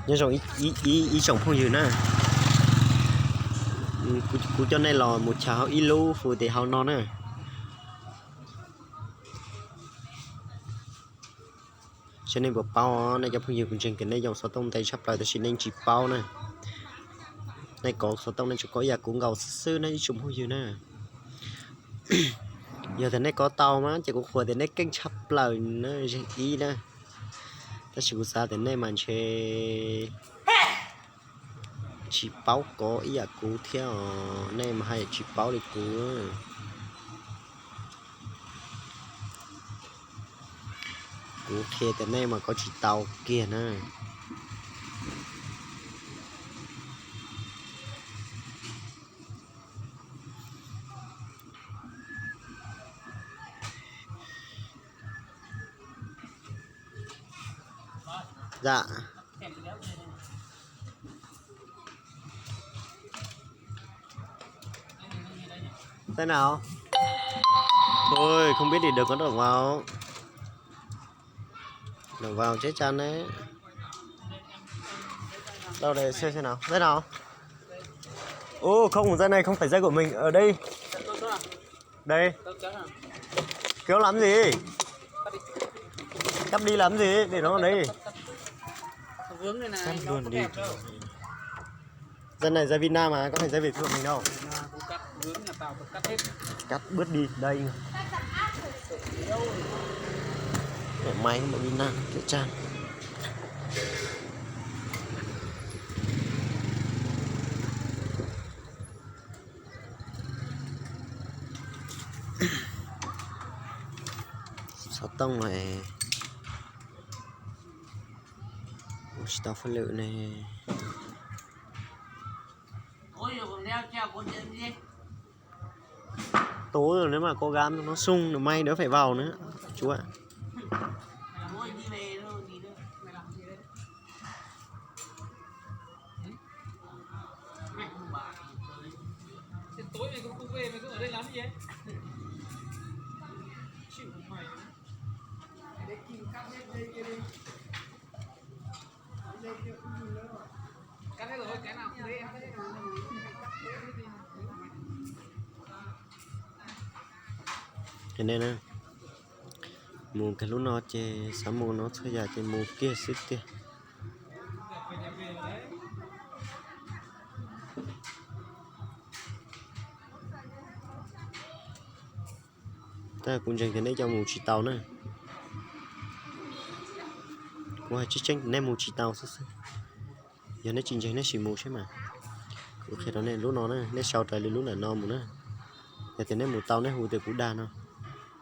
Nyob zoo ib tsoom phooj ywg na, kuv coj nej los mus chaws hauv ib lub hu tias hauv no na. Saib nej puas paub, nej cov phooj ywg kuv ntseeg tias nej yoo xov tooj ntev tshaj plaws tab sis nej tsis paub na. Nej kov xov tooj nej tsuas kov ib yam kuv nkaus xwb xwb na ib tsoom phooj ywg na. Yog tias nej kov tau mas ces kuv qhuas tias nej keej tshaj plaws na, zeeg ib na. Tab sis kuv xav tias nej mas ntshe tsis paub kov ib yam kuv thiab os, nej mas haj yam tsis paub li kuv. Kuv qhia tias nej mas kov tsis tau kiag na. Thế nào? Ôi, không biết thì đừng có động vào. Động vào chết chắn đấy. Đâu đây, xem xem nào. Thế nào? Ô, không, dây này không phải dây của mình. Ở đây. Đây. Kéo làm gì? Cắp đi làm gì? Để nó ở đây. Cắp luôn đi. Dây này dây Việt Nam mà, có phải dây Việt Nam mình đâu. Cắt bớt đi, đây. Cái máy mà Việt Nam, cái trang. Xov tooj no es ua tsis tau phaj lwm ne. Tú rồi nếu mà cố gắng nó sung được may nữa phải vào nữa. Chú ạ. Thế tối mày không, không về, mày cứ ở đây làm cái gì? Chịu mày. Cắt hết rồi, cái nào cũng thế. Thế nên á, mus kiag lub no ces xav mus no txhua yam ces mus kiag xwb tiag. Tab kuv ntseeg tias nej cov mus tsis tau na. Kuv hais tseeb tseeb tias nej mus tsis tau xwb xwb. Yog nej tsis ntseeg nej sim mus saib mas. Kuv qhia rau nej lub no na, nej sau raws li lub ntawm no mus na. Yog tias nej mus tau nej hu tias kuv dag no.